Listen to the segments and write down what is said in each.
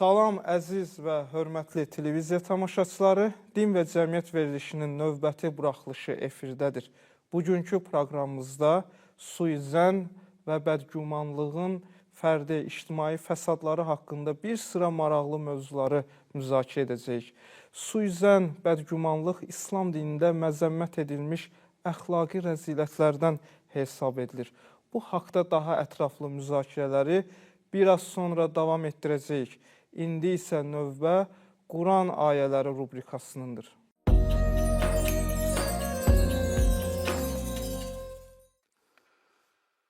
Salam əziz və hörmətli televiziya tamaşaçıları, Din və Cəmiyyət verilişinin növbəti buraxılışı efirdədir. Bugünkü proqramımızda suizən və bədgümanlığın fərdi ictimai fəsadları haqqında bir sıra maraqlı mövzuları müzakirə edəcəyik. Suizən, bədgümanlıq İslam dinində məzəmmət edilmiş əxlaqi rəzilətlərdən hesab edilir. Bu haqda daha ətraflı müzakirələri biraz sonra davam etdirəcəyik. İndi isə növbə Quran ayələri rubrikasınındır.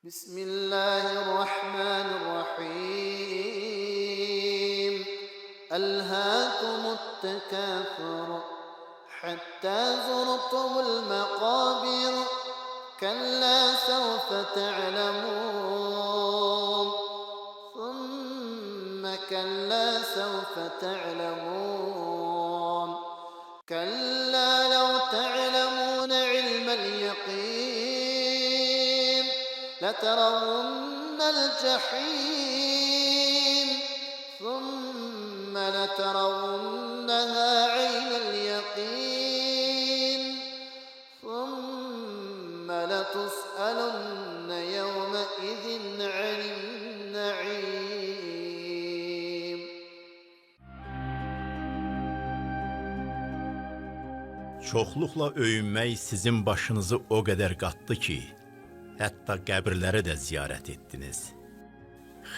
Bismillahirrahmanirrahim. Əlhəkumut təkəthür. Həttə zurtumul məqabir. Kəllə səvfə tə'ləmun. ثم كلا سوف تعلمون. كلا لو تعلمون علم اليقين لترون الجحيم ثم لترونها عين اليقين ثم لتسألن يومئذ عن النعيم. Çoxluqla öyünmək sizin başınızı o qədər qatdı ki, hətta qəbirləri də ziyarət etdiniz.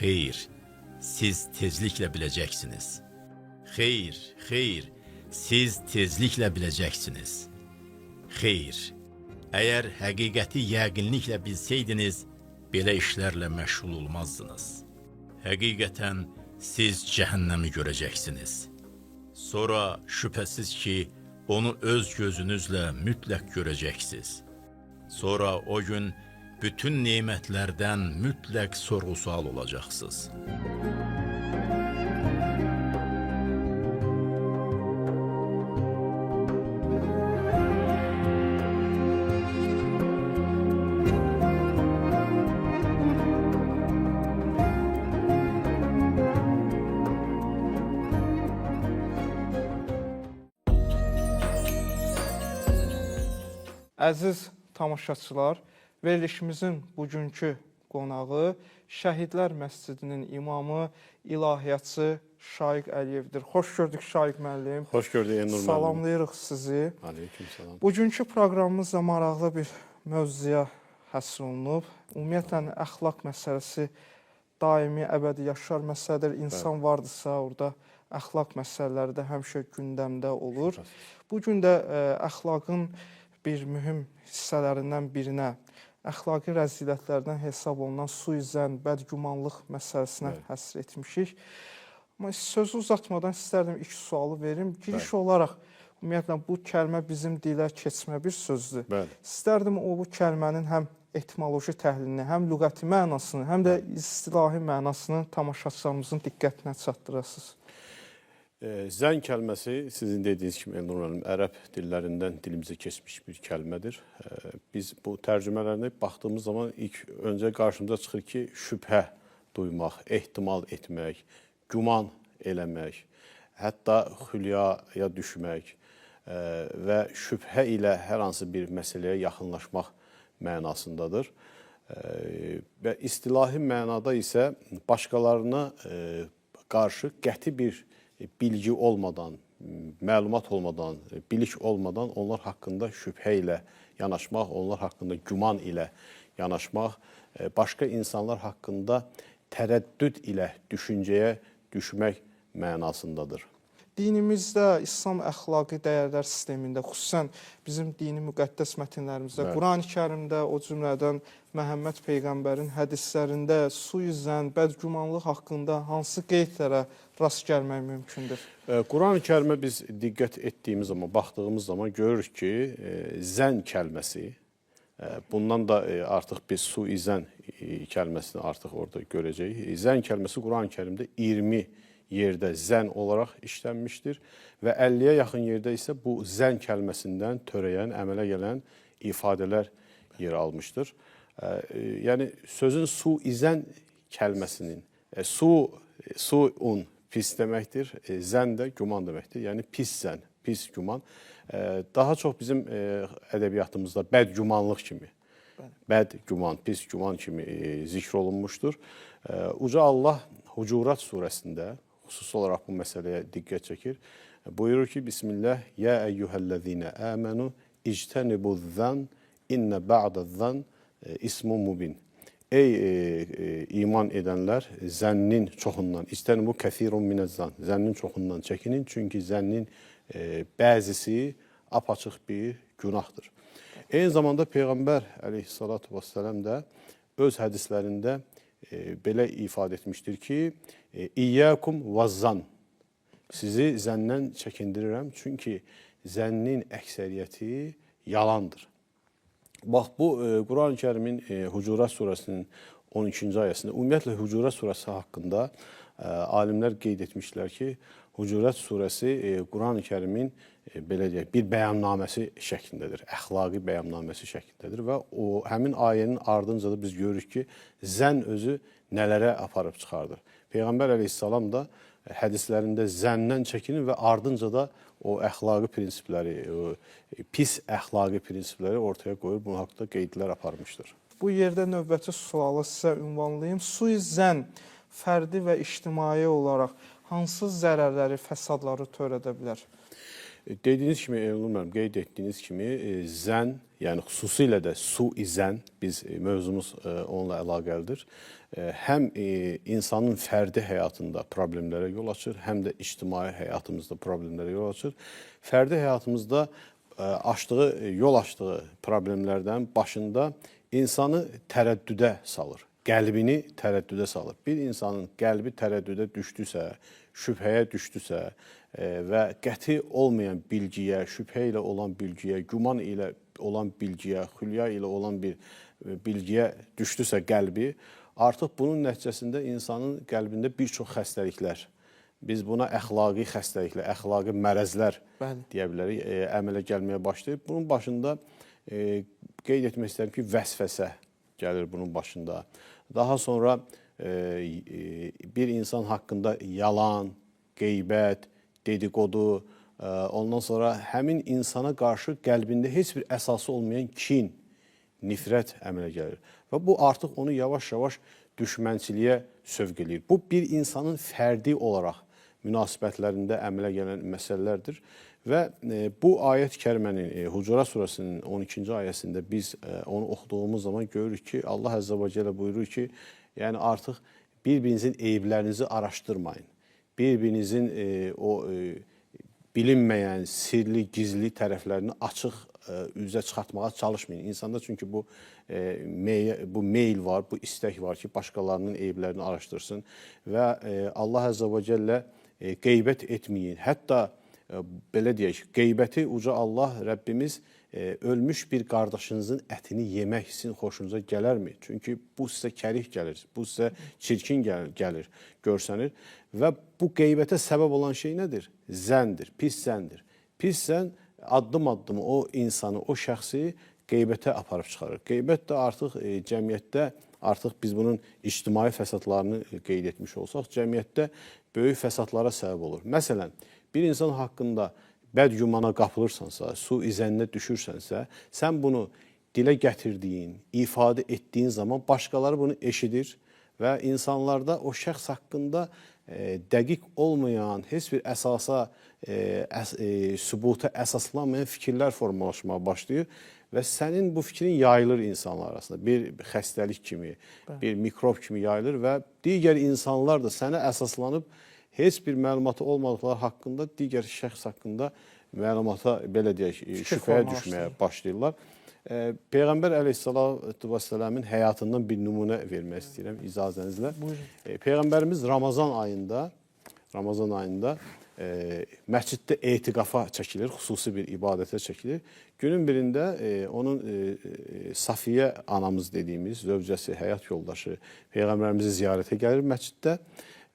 Xeyr, siz tezliklə biləcəksiniz. Xeyr, xeyr, siz tezliklə biləcəksiniz. Xeyr, əgər həqiqəti yəqinliklə bilsəydiniz, belə işlərlə məşğul olmazdınız. Həqiqətən siz cəhənnəmi görəcəksiniz. Sonra şübhəsiz ki, onu öz gözünüzlə mütləq görəcəksiniz. Sonra o gün bütün nemətlərdən mütləq sorğu-sual olacaqsınız. Əziz tamaşaçılar, verilişimizin bugünkü qonağı Şəhidlər Məscidinin imamı, ilahiyyatçı Şaiq Əliyevdir. Xoş gördük Şaiq müəllim. Xoş gördük Elnur müəllim. Salamlayırıq sizi. Aleyküm salam. Bugünkü proqramımız da maraqlı bir mövzuya həsr olunub. Ümumiyyətlə əxlaq məsələsi daimi, əbədi yaşar məsələdir. İnsan vardısa, orada əxlaq məsələləri də həmişə gündəmdə olur. Bu gün də əxlaqın bir mühüm hissələrindən birinə, əxlaqi rəzilətlərdən hesab olunan suizən, bədgümanlıq məsələsinə həsr etmişik. Amma sözü uzatmadan istərdim ilk sualı verim. Giriş olaraq, ümumiyyətlə bu kəlmə bizim dilə keçmə bir sözdür. Bəli. İstərdim o bu kəlmənin həm etimoloji təhlilini, həm lüğəti mənasını, həm də istilahi mənasını tamaşaçılarımızın diqqətinə çatdırasınız. Zən kəlməsi sizin dediyiniz kimi Elnur müəllim, ərəb dillərindən dilimizə keçmiş bir kəlmədir. Biz bu tərcümələrinə baxdığımız zaman ilk öncə qarşımıza çıxır ki, şübhə duymaq, ehtimal etmək, güman eləmək, hətta xülyaya düşmək və şübhə ilə hər hansı bir məsələyə yaxınlaşmaq mənasındadır. Və istilahi mənada isə başqalarına qarşı qəti bir bilgi olmadan, məlumat olmadan, bilik olmadan onlar haqqında şübhə ilə yanaşmaq, onlar haqqında güman ilə yanaşmaq, başqa insanlar haqqında tərəddüd ilə düşüncəyə düşmək mənasındadır. Dinimizdə, İslam əxlaqi dəyərlər sistemində, xüsusən bizim dini müqəddəs mətnlərimizdə, Quran-ı Kərimdə, o cümlədən Məhəmməd Peyğəmbərin hədislərində suizən, bədgümanlıq haqqında hansı qeydlərə rast gəlmək mümkündür? Quran-ı Kərimə biz diqqət etdiyimiz zaman, baxdığımız zaman görürük ki, zən kəlməsi, bundan da artıq biz suizən kəlməsini artıq orada görəcəyik. Zən kəlməsi Quran-ı Kərimdə 20 yerdə zən olaraq işlənmişdir və 50-yə yaxın yerdə isə bu zən kəlməsindən törəyən, əmələ gələn ifadələr yer almışdır. Yəni sözün suizən kəlməsinin, suun pis deməkdir, zən də güman deməkdir. Yəni pis zən, pis güman. Daha çox bizim ədəbiyyatımızda bədgümanlıq kimi, bəd güman, pis güman kimi zikr olunmuşdur. Uca Allah Hucurat surəsində xüsusi olaraq bu məsələyə diqqət çəkir. Buyurur ki, Bismillah, Ya eyyuhəl-ləzīnə əmənu ictənibuz-zan innə ba'dəz-zan ismun mubin. Ey iman edənlər, zənnin çoxundan, ictənibu kəthirun minəz-zan, zənnin çoxundan çəkinin, çünki zənnin bəzisi apaçıq bir günahdır. Eyni zamanda Peyğəmbər əleyhissalatu vesselam da öz hədislərində belə ifadə etmişdir ki, İyyəkum vəz-zan, sizi zəndən çəkindirirəm, çünki zənnin əksəriyyəti yalandır. Bax, bu Quran-ı Kərimin Hucurat surəsinin 12-ci ayəsində, ümumiyyətlə Hucurat surəsi haqqında alimlər qeyd etmişlər ki, Hucurat surəsi Quran-ı Kərimin belə deyək, bir bəyannaməsi şəklindədir, əxlaqi bəyannaməsi şəklindədir və o həmin ayənin ardınca da biz görürük ki, zənn özü nələrə aparıb çıxardır. Peyğəmbər əleyhissalam da hədislərində zəndən çəkinin və ardınca da o əxlaqi prinsipləri, o pis əxlaqi prinsipləri ortaya qoyur, bunun haqqında qeydlər aparmışdır. Bu yerdə növbəti sualı sizə ünvanlayım. Sui-zənn fərdi və ictimai olaraq hansı zərərləri, fəsadları törədə bilər? Dediyiniz kimi, Elnur müəllim, qeyd etdiyiniz kimi zənn, yəni xüsusilə də sui-zənn, biz mövzumuz onunla əlaqəlidir. Həm insanın fərdi həyatında problemlərə yol açır, həm də ictimai həyatımızda problemlərə yol açır. Fərdi həyatımızda yol açdığı problemlərdən başında insanı tərəddüdə salır, qəlbini tərəddüdə salır. Bir insanın qəlbi tərəddüdə düşdüsə, şübhəyə düşdüsə və qəti olmayan bilgiyə, şübhə ilə olan bilgiyə, güman ilə olan bilgiyə, xülya ilə olan bir bilgiyə düşdüsə qəlbi, artıq bunun nəticəsində insanın qəlbində bir çox xəstəliklər, biz buna əxlaqi xəstəliklər, əxlaqi mərəzlər deyə bilərik, əmələ gəlməyə başlayır. Bunun başında qeyd etmək istəyirəm ki, vəsvəsə gəlir bunun başında. Daha sonra bir insan haqqında yalan, qeybət, dedikodu, ondan sonra həmin insana qarşı qəlbində heç bir əsası olmayan kin, nifrət əmələ gəlir. Və bu artıq onu yavaş-yavaş düşmənçiliyə sövq eləyir. Bu, bir insanın fərdi olaraq münasibətlərində əmələ gələn məsələlərdir. Və bu ayət-i kərimənin Hucurat surəsinin 12-ci ayəsində biz onu oxuduğumuz zaman görürük ki, Allah Əzzə və Cəllə buyurur ki, yəni artıq bir-birinizin eyiblərinizi araşdırmayın. Bir-birinizin o bilinməyən, sirli, gizli tərəflərini açıq üzə çıxartmağa çalışmayın. İnsanda çünki bu meyl var, bu istək var ki, başqalarının eyiblərini araşdırsın və Allah Əzzə və Cəllə qeybət etməyin. Hətta belə deyək, qeybəti uca Allah Rəbbimiz ölmüş bir qardaşınızın ətini yemək sizin xoşunuza gələrmi? Çünki bu sizə kərih gəlir, bu sizə çirkin gəlir, görsənir. Və bu qeybətə səbəb olan şey nədir? Zəndir, pis zəndir. Pis zənn addım-addım o insanı, o şəxsi qeybətə aparıb çıxarır. Qeybət də artıq cəmiyyətdə, artıq biz bunun ictimai fəsadlarını qeyd etmiş olsaq, cəmiyyətdə böyük fəsadlara səbəb olur. Məsələn, bir insan haqqında bəd-gümana qapılırsansa, sui-zənnə düşürsənsə, sən bunu dilə gətirdiyin, ifadə etdiyin zaman başqaları bunu eşidir və insanlarda o şəxs haqqında dəqiq olmayan, heç bir əsasa, sübuta əsaslanmayan fikirlər formalaşmağa başlayır və sənin bu fikrin yayılır insanlar arasında. Bir xəstəlik kimi, bir mikrob kimi yayılır və digər insanlar da sənə əsaslanıb heç bir məlumatı olmadıqları haqqında, digər şəxs haqqında məlumata, belə deyək, şübhəyə düşməyə başlayırlar. Peyğəmbər əleyhissalatu vesselamın həyatından bir nümunə vermək istəyirəm icazənizlə. Buyurun. Peyğəmbərimiz Ramazan ayında məsciddə etiqafa çəkilir, xüsusi bir ibadətə çəkilir. Günün birində onun Safiyə anamız dediyimiz zövcəsi, həyat yoldaşı Peyğəmbərimizi ziyarətə gəlir məsciddə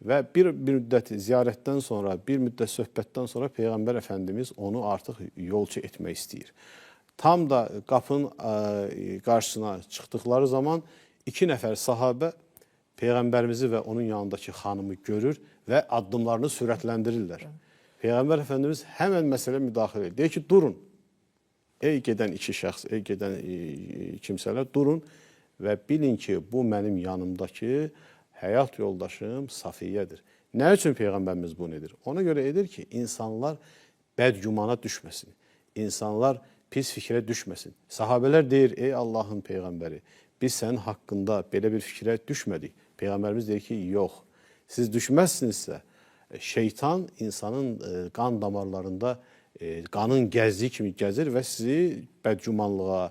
və bir müddət ziyarətdən sonra, bir müddət söhbətdən sonra Peyğəmbər Əfəndimiz onu artıq yolçu etmək istəyir. Tam da qapının qarşısına çıxdıqları zaman iki nəfər sahabə Peyğəmbərimizi və onun yanındakı xanımı görür və addımlarını sürətləndirirlər. Peyğəmbər Əfəndimiz həmən məsələ müdaxilə edir. Deyir ki, durun. Ey gedən iki şəxs, ey gedən kimsələr, durun və bilin ki, bu mənim yanımdakı həyat yoldaşım Safiyyədir. Nə üçün Peyğəmbərimiz bunu edir? Ona görə edir ki, insanlar bədgümana düşməsin. İnsanlar pis fikrə düşməsin. Sahabələr deyir, ey Allahın Peyğəmbəri, biz sənin haqqında belə bir fikrə düşmədik. Peyğəmbərimiz deyir ki, yox. Siz düşməzsinizsə, şeytan insanın qan damarlarında qanın gəzdiyi kimi gəzir və sizi bədgümanlığa,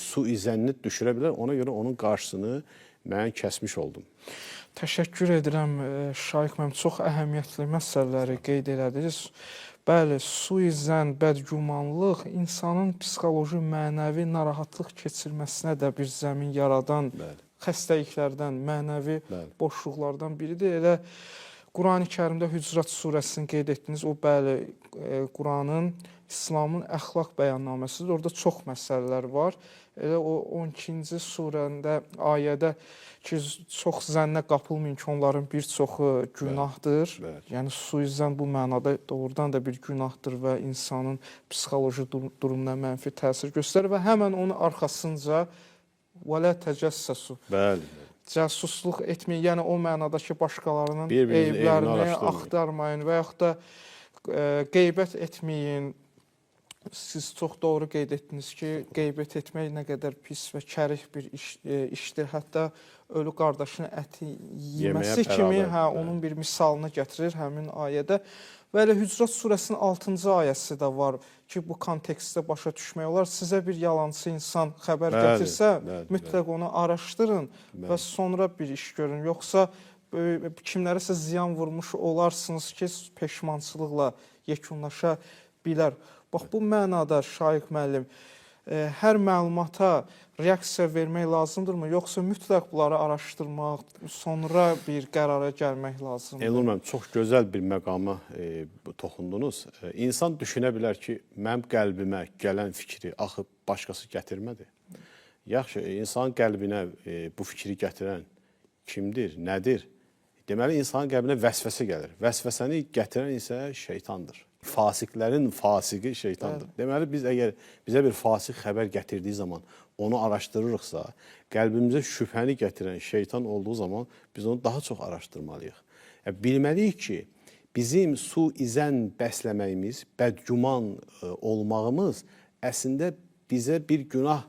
suizənni düşürə bilər. Ona görə onun qarşısını mən kəsmiş oldum. Təşəkkür edirəm Şaiq müəllim, çox əhəmiyyətli məsələləri qeyd elədiniz. Bəli, suizən, bədgümanlıq insanın psixoloji, mənəvi narahatlıq keçirməsinə də bir zəmin yaradan xəstəliklərdən, mənəvi boşluqlardan biridir. Elə Qurani Kərimdə Hücurat surəsini qeyd etdiniz. O bəli, Quranın, İslamın əxlaq bəyannaməsidir. Orada çox məsələlər var. Elə o 12-ci surəndə, ayədə ki, çox zənnə qapılmayın ki, onların bir çoxu günahdır. Bəli. Yəni suizən bu mənada doğrudan da bir günahdır və insanın psixoloji durumuna mənfi təsir göstərir və həmən onun arxasınca və lə təcəssəsu. Bəli. Cəsusluq etməyin, yəni o mənada ki, başqalarının eyiblərini axtarmayın və yaxud da qeybət etməyin. Siz çox doğru qeyd etdiniz ki, qeybət etmək nə qədər pis və kərih bir işdir. Hətta ölü qardaşının əti yeməsi kimi, hə, onun bir misalını gətirir həmin ayədə. Və elə Hücurat surəsinin 6-cı ayəsi də var ki, bu kontekstdə başa düşmək olar. Sizə bir yalançı insan xəbər gətirsə, mütləq onu araşdırın və sonra bir iş görün. Yoxsa kimlərəsə ziyan vurmuş olarsınız ki, peşmançılıqla yekunlaşa bilər. Bax, bu mənada Şaiq müəllim, hər məlumata reaksiya vermək lazımdırmı? Yoxsa mütləq bunları araşdırmaq, sonra bir qərara gəlmək lazımdır? Elnur müəllim, çox gözəl bir məqama toxundunuz. İnsan düşünə bilər ki, mənim qəlbimə gələn fikri axı başqası gətirmədi. Yaxşı, insanın qəlbinə bu fikri gətirən kimdir, nədir? Deməli, insanın qəlbinə vəsvəsə gəlir. Vəsvəsəni gətirən isə şeytandır. Fasiqlərin fasiqi şeytandır. Bəli. Deməli, biz əgər bizə bir fasiq xəbər gətirdiyi zaman onu araşdırırıqsa, qəlbimizə şübhəni gətirən şeytan olduğu zaman biz onu daha çox araşdırmalıyıq. Yəni, bilməliyik ki, bizim suizən bəsləməyimiz, bədgüman olmağımız əslində bizə bir günah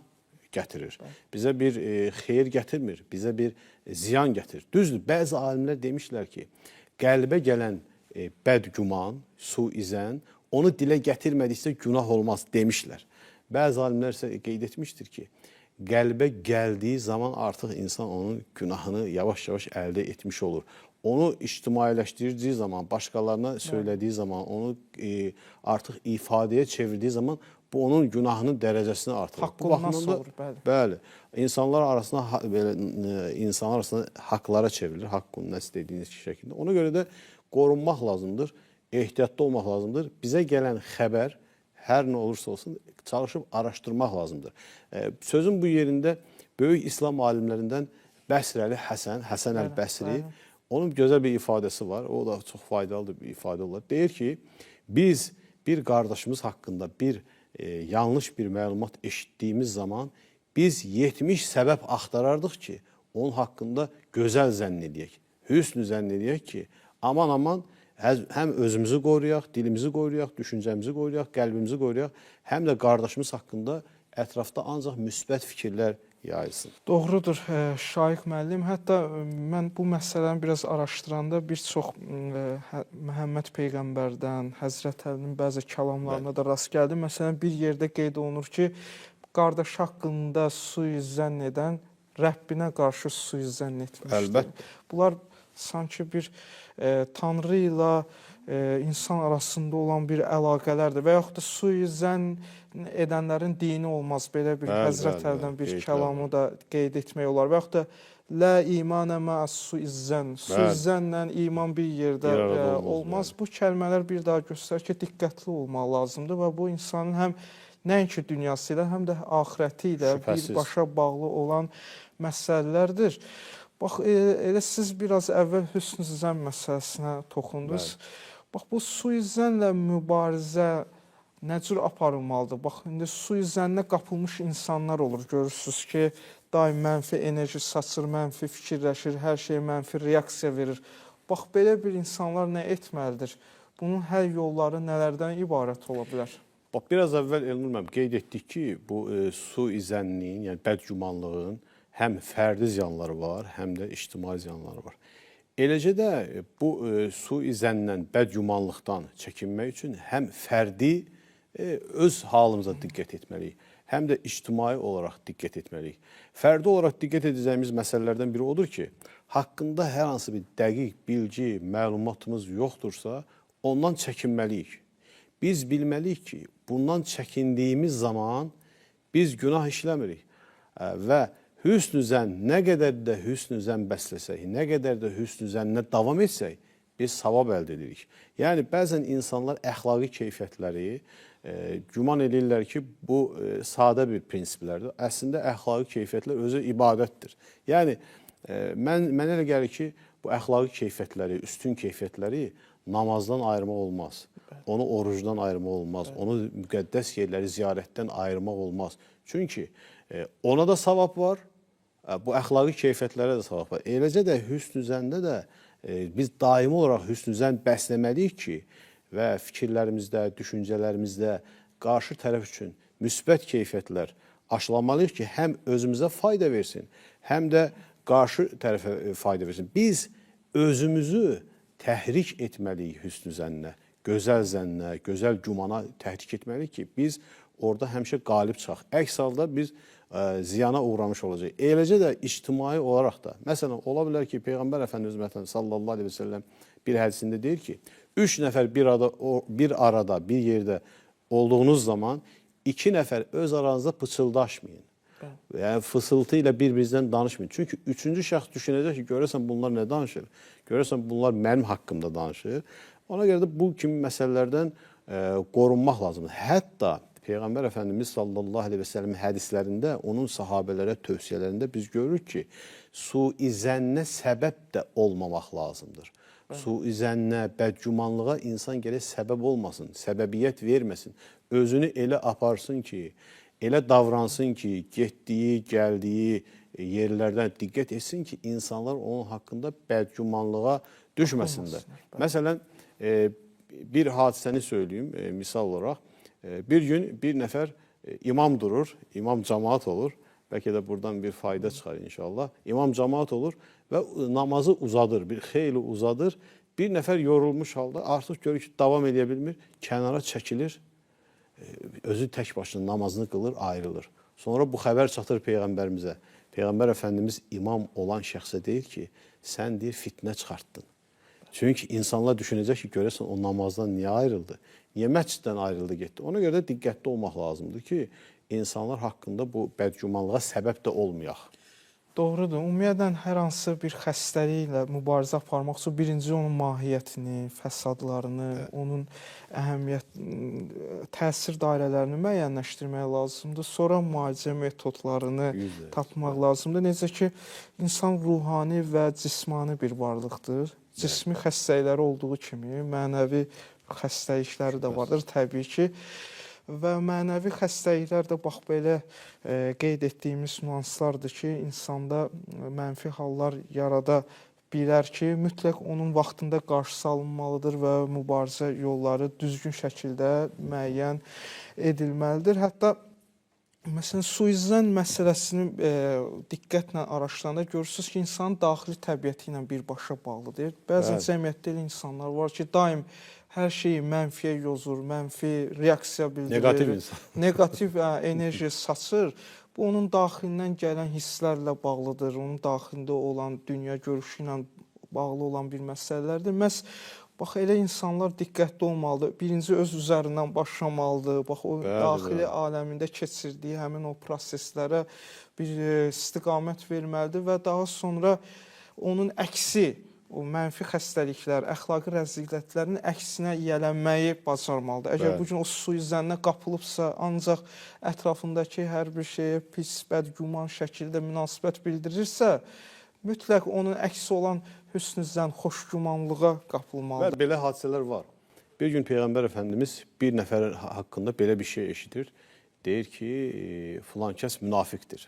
gətirir. Bizə bir xeyir gətirmir, bizə bir ziyan gətirir. Düzdür, bəzi alimlər demişlər ki, qəlbə gələn bədgüman, suizən, onu dilə gətirmədiksə günah olmaz demişlər. Bəzi alimlər isə qeyd etmişdir ki, qəlbə gəldiyi zaman artıq insan onun günahını yavaş-yavaş əldə etmiş olur. Onu ictimailəşdirdiyi zaman, başqalarına söylədiyi zaman, onu artıq ifadəyə çevirdiyi zaman bu onun günahının dərəcəsini artırır. Haqqı olmaz olur, bəli. Bəli. İnsanlar arasında belə insanlar arasında haqlara çevrilir. Haqqun nəs dediyiniz şəkildə. Ona görə də qorunmaq lazımdır, ehtiyatlı olmaq lazımdır. Bizə gələn xəbər hər nə olursa olsun çalışıb araşdırmaq lazımdır. Sözün bu yerində böyük İslam alimlərindən Bəsrəli Həsən, Həsən əl-Bəsri, onun gözəl bir ifadəsi var. O da çox faydalı bir ifadə olar. Deyir ki, biz bir qardaşımız haqqında bir yanlış bir məlumat eşitdiyimiz zaman biz 70 səbəb axtarardıq ki, onun haqqında gözəl zənn eləyək, hüsn zənn eləyək ki, aman aman həm özümüzü qoruyaq, dilimizi qoruyaq, düşüncəmizi qoruyaq, qəlbimizi qoruyaq, həm də qardaşımız haqqında ətrafda ancaq müsbət fikirlər yayılsın. Doğrudur, Şaiq müəllim. Hətta mən bu məsələni biraz araşdıranda bir çox Məhəmməd Peyğəmbərdən, Həzrət Əlinin bəzi kəlamlarına da rast gəldim. Məsələn, bir yerdə qeyd olunur ki, qardaş haqqında suizənn edən Rəbbinə qarşı suizənn etmişdir. Əlbəttə. Bunlar sanki bir Tanrı ilə insan arasında olan bir əlaqələrdir və yaxud da suizən edənlərin dini olmaz. Belə bir Həzrət Əlidən bir kəlamı da qeyd etmək olar. Və yaxud da lə imanə mə'as suizən. Suizənlə iman bir yerdə olmaz. Bu kəlmələr bir daha göstərir ki, diqqətli olmaq lazımdır və bu insanın həm nəinki dünyası ilə, həm də axirəti ilə birbaşa bağlı olan məsələlərdir. Bax, elə siz biraz əvvəl hüsn zənn məsələsinə toxundunuz. Bax, bu suizənlə mübarizə nə cür aparılmalıdır? Bax, indi suizənnə qapılmış insanlar olur. Görürsünüz ki, daim mənfi enerji saçır, mənfi fikirləşir, hər şeyə mənfi reaksiya verir. Bax, belə bir insanlar nə etməlidir? Bunun həll yolları nələrdən ibarət ola bilər? Bax, biraz əvvəl Elnur müəllim qeyd etdik ki, bu suizənnin, yəni bədgümanlığın həm fərdi ziyanları var, həm də ictimai ziyanları var. Eləcə də bu suizəndən, bədgümanlıqdan çəkinmək üçün həm fərdi öz halımıza diqqət etməliyik, həm də ictimai olaraq diqqət etməliyik. Fərdi olaraq diqqət edəcəyimiz məsələlərdən biri odur ki, haqqında hər hansı bir dəqiq bilgi, məlumatımız yoxdursa, ondan çəkinməliyik. Biz bilməliyik ki, bundan çəkindiyimiz zaman biz günah işləmirik və hüsnü zənn, nə qədər də hüsnü zənn bəsləsək, nə qədər də hüsnü zənnə davam etsək, biz savab əldə edirik. Yəni, bəzən insanlar əxlaqi keyfiyyətləri güman edirlər ki, bu sadə bir prinsiplərdir. Əslində, əxlaqi keyfiyyətlər özü ibadətdir. Yəni, mənə elə gəlir ki, bu əxlaqi keyfiyyətləri, üstün keyfiyyətləri namazdan ayırmaq olmaz. Onu orucdan ayırmaq olmaz. Onu müqəddəs yerləri ziyarətdən ayırmaq olmaz. Çünki ona da savab var, bu əxlaqi keyfiyyətlərə də savab var. Eləcə də hüsnü zəndə də biz daimi olaraq hüsnü zənn bəsləməliyik ki, və fikirlərimizdə, düşüncələrimizdə qarşı tərəf üçün müsbət keyfiyyətlər aşılamalıyıq ki, həm özümüzə fayda versin, həm də qarşı tərəfə fayda versin. Biz özümüzü təhrik etməliyik hüsnü zənnə, gözəl zənnə, gözəl gümana təhrik etməliyik ki, biz orada həmişə qalib çıxaq. Əks halda biz ziyana uğramış olacaq. Eləcə də ictimai olaraq da, məsələn, ola bilər ki, Peyğəmbər Əfəndimiz məsələn, sallallahu aleyhi və səlləm bir hədisində deyir ki, 3 nəfər bir arada, bir yerdə olduğunuz zaman 2 nəfər öz aranızda pıçıldaşmayın. Yəni, fısıltı ilə bir-birinizdən danışmayın. Çünki üçüncü şəxs düşünəcək ki, görəsən bunlar nə danışır? Görəsən bunlar mənim haqqımda danışır. Ona görə də bu kimi məsələlərdən qorunmaq lazımdır. Hətta Peyğəmbər Əfəndimiz sallallahu aleyhi və səlləm hədislərində, onun sahabələrə tövsiyələrində biz görürük ki, suizənnə səbəb də olmamaq lazımdır. Suizənnə, bədgümanlığa insan gərək səbəb olmasın, səbəbiyyət verməsin. Özünü elə aparsın ki, elə davransın ki, getdiyi, gəldiyi yerlərdən diqqət etsin ki, insanlar onun haqqında bədgümanlığa düşməsinlər. Məsələn, bir hadisəni söyləyim, misal olaraq. Bir gün bir nəfər imam durur, imam camaat olur. Bəlkə də buradan bir fayda çıxar inşallah. İmam camaat olur və namazı uzadır, bir xeyli uzadır. Bir nəfər yorulmuş halda artıq görür ki, davam edə bilmir, kənara çəkilir. Özü tək başına namazını qılır, ayrılır. Sonra bu xəbər çatır Peyğəmbərimizə. Peyğəmbər Əfəndimiz imam olan şəxsə deyir ki, sən deyir, fitnə çıxartdın. Çünki insanlar düşünəcək ki, görəsən o namazdan niyə ayrıldı? Niyə məsciddən ayrıldı, getdi? Ona görə də diqqətli olmaq lazımdır ki, insanlar haqqında bu bədgümanlığa səbəb də olmayaq. Doğrudur. Ümumiyyətlə, hər hansı bir xəstəliklə mübarizə aparmaq üçün birinci onun mahiyyətini, fəsadlarını, onun əhəmiyyət, təsir dairələrini müəyyənləşdirmək lazımdır. Sonra müalicə metodlarını tapmaq lazımdır. Necə ki, insan ruhani və cismani bir varlıqdır. Cismi xəstəlikləri olduğu kimi, mənəvi xəstəlikləri də vardır təbii ki. Və mənəvi xəstəliklər də bax belə qeyd etdiyimiz nüanslardır ki, insanda mənfi hallar yarada bilər ki, mütləq onun vaxtında qarşısı alınmalıdır və mübarizə yolları düzgün şəkildə müəyyən edilməlidir. Hətta məsələn, suizən məsələsini diqqətlə araşdıranda görürsünüz ki, insanın daxili təbiəti ilə birbaşa bağlıdır. Bəzən cəmiyyətdə elə insanlar var ki, daim hər şeyi mənfiyə yozur, mənfi reaksiya bildirir. Neqativ insan. Neqativ enerji saçır. Bu, onun daxilindən gələn hisslərlə bağlıdır, onun daxilində olan dünya görüşü ilə bağlı olan bir məsələlərdir. Məhz bax, elə insanlar diqqətli olmalıdır. Birinci, öz üzərindən başlamalıdır. Bax, o daxili aləmində keçirdiyi həmin o proseslərə bir istiqamət verməlidir və daha sonra onun əksi, o mənfi xəstəliklər, əxlaqi rəzilətlərin əksinə yiyələnməyi bacarmalıdır. Əgər bu gün o suizənnə qapılıbsa, ancaq ətrafındakı hər bir şeyə pis, bədgüman şəkildə münasibət bildirirsə, Mütləq onun əksi olan hüsnü zənn, xoşgümanlığa qapılmalıdır. Və belə hadisələr var. Bir gün Peyğəmbər Əfəndimiz bir nəfər haqqında belə bir şey eşidir. Deyir ki, filan kəs münafiqdir.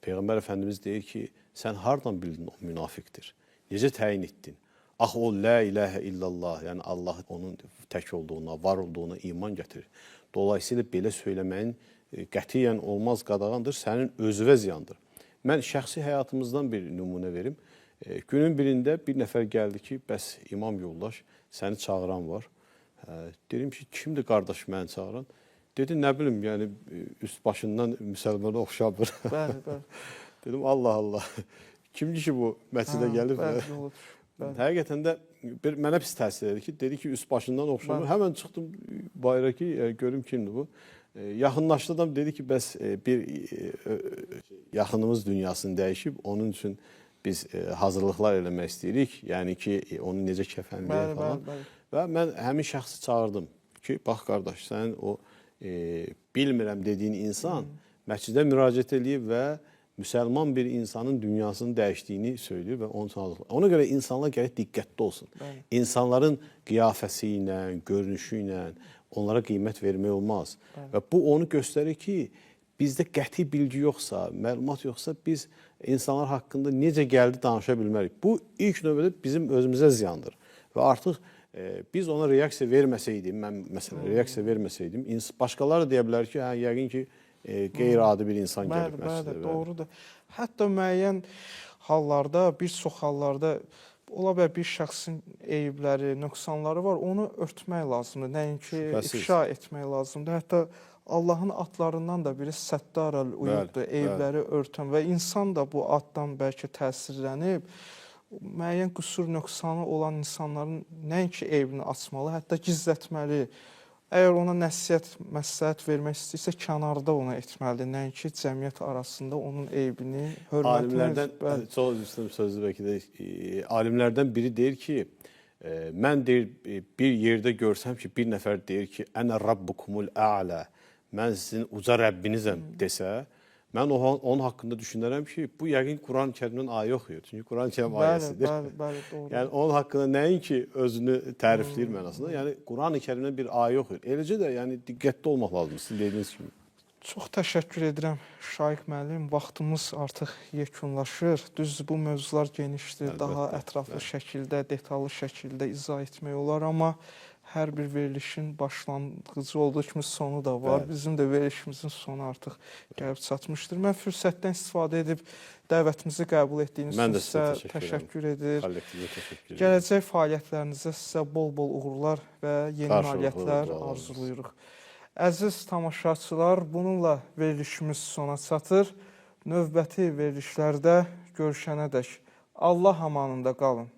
Peyğəmbər Əfəndimiz deyir ki, sən hardan bildin o münafiqdir? Necə təyin etdin? Axı o la ilahə illallah, yəni Allah onun tək olduğuna, var olduğuna iman gətirir. Dolayısıyla belə söyləməyin qətiyyən olmaz, qadağandır, sənin özünə ziyandır. Mən şəxsi həyatımızdan bir nümunə verim. Günün birində bir nəfər gəldi ki, bəs imam yoldaş, səni çağıran var. Dedim ki, kimdir qardaş məni çağıran? Dedi, nə bilim, yəni üst başından müsəlmana oxşamır. Bəli, bəli. Dedim, Allah Allah. Kimdir ki bu məscidə gəlib? Bəli, bəli. Həqiqətən də bir mənə pis təsir elədi ki, dedi ki, üst başından oxşamır. Həmən çıxdım bayıra ki, görüm kimdir bu. Yaxınlaşdı adam, dedi ki, bəs bir yaxınımız dünyasını dəyişib, onun üçün biz hazırlıqlar eləmək istəyirik. Yəni ki, onu necə kəfənləyək falan. Bəli, bəli. Və mən həmin şəxsi çağırdım ki, bax qardaş, sənin o bilmirəm dediyin insan məscidə müraciət eləyib və müsəlman bir insanın dünyasını dəyişdiyini söyləyir və onun üçün hazırlıqlar. Ona görə insanlar gərək diqqətli olsun. Bəli. İnsanların qiyafəsi ilə, görünüşü ilə onlara qiymət vermək olmaz. Bəli. Və bu onu göstərir ki, bizdə qəti bilgi yoxsa, məlumat yoxsa biz insanlar haqqında necə gəldi danışa bilmərik. Bu ilk növbədə bizim özümüzə ziyandır. Və artıq biz ona reaksiya verməsəydim, mən məsələn reaksiya verməsəydim, başqaları da deyə bilər ki, hə, yəqin ki, qeyri-adi bir insan gəlib məscidə. Bəli, doğrudur. Hətta müəyyən hallarda, bir çox hallarda ola bilər bir şəxsin eyibləri, nöqsanları var, onu örtmək lazımdır, nəinki ifşa etmək lazımdır. Hətta Allahın adlarından da biri Səttar əl-Uyubdur, eyibləri örtən və insan da bu addan bəlkə təsirlənib, müəyyən qüsur, nöqsanı olan insanların nəinki eybini açmalı, hətta gizlətməli. Əgər ona nəsihət, məsləhət vermək istəyirsə, kənarda ona etməlidir. Nəinki cəmiyyət arasında onun eybini, hörmətini. Alimlərdən, çox üzr istəyirəm sözü bəlkə də, alimlərdən biri deyir ki, mən deyir, bir yerdə görsəm ki, bir nəfər deyir ki, ənə rabbukumul ə'lə, mən sizin uca Rəbbinizəm desə, mən onun haqqında düşünərəm ki, bu yəqin Quran-ı Kərimdən ayə oxuyur. Çünki Quran-ı Kərim ayəsidir. Bəli, bəli, doğru. Yəni onun haqqında nəinki özünü tərifləyir mənasında, yəni Quran-ı Kərimdən bir ayə oxuyur. Eləcə də yəni diqqətli olmaq lazımdır sizin dediyiniz kimi. Çox təşəkkür edirəm Şaiq müəllim. Vaxtımız artıq yekunlaşır. Düzdür, bu mövzular genişdir. Əlbəttə, daha ətraflı şəkildə, detallı şəkildə izah etmək olar, amma hər bir verilişin başlanğıcı olduğu kimi sonu da var. Bəli. Bizim də verilişimizin sonu artıq gəlib çatmışdır. Mən fürsətdən istifadə edib dəvətimizi qəbul etdiyiniz Mən üçün də sizə sizə təşəkkür edir. Kollektivə təşəkkür edirəm. Gələcək fəaliyyətlərinizə sizə bol-bol uğurlar və yeni nailiyyətlər arzuluyuruq. Əziz tamaşaçılar, bununla verilişimiz sona çatır. Növbəti verilişlərdə görüşənədək Allah amanında qalın.